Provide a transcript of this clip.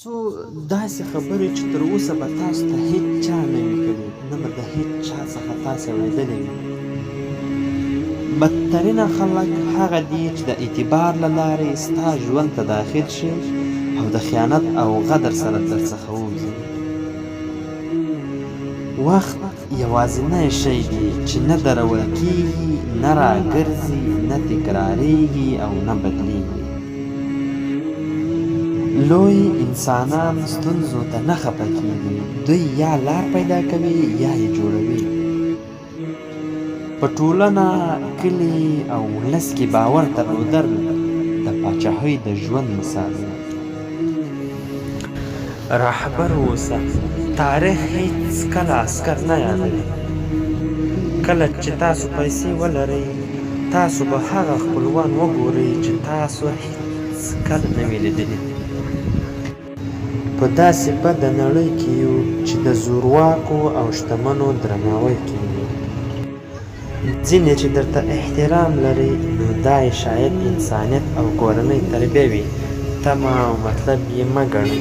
څو داسې خبرې چې تر اوسه به تاسو ته هیڅ چا نه وي کړي، نه به د هیڅ چا څخه تاسې اورېدلې وي. بدترینه خلک هغه دي چې د اعتبار له لارې ستا ژوند ته داخل شي او د خیانت او غدر سره درڅخه ووځي. وخت یوازینی شی دی چې نه درول کیږي، نه راګرځي، نه تکراریږي او نه بدلیږي. لوی انسانان ستونزو ته نه خپه کیږي، دوی یا لار پیدا کوي یا یې جوړوي. په ټولنه، کلي او ولس کې باور درلودل د پاچاهۍ د ژوند مثال دی. رهبر اوسه، تاریخ هیڅکله عسکر نه یادوي. کله چې تاسو پیسې ولرئ، تاسو به هغه خپلوان وګورئ چې تاسو هیڅکله نه وي لیدلي. په داسې بده نړۍ کې یو چې د زورواکو او شتمنو درناوی کېږي. ځینې چې درته احترام لري نو دا یې شاید انسانیت او کورنۍ تربیه وي، تمه او مطلب یې مه ګڼئ.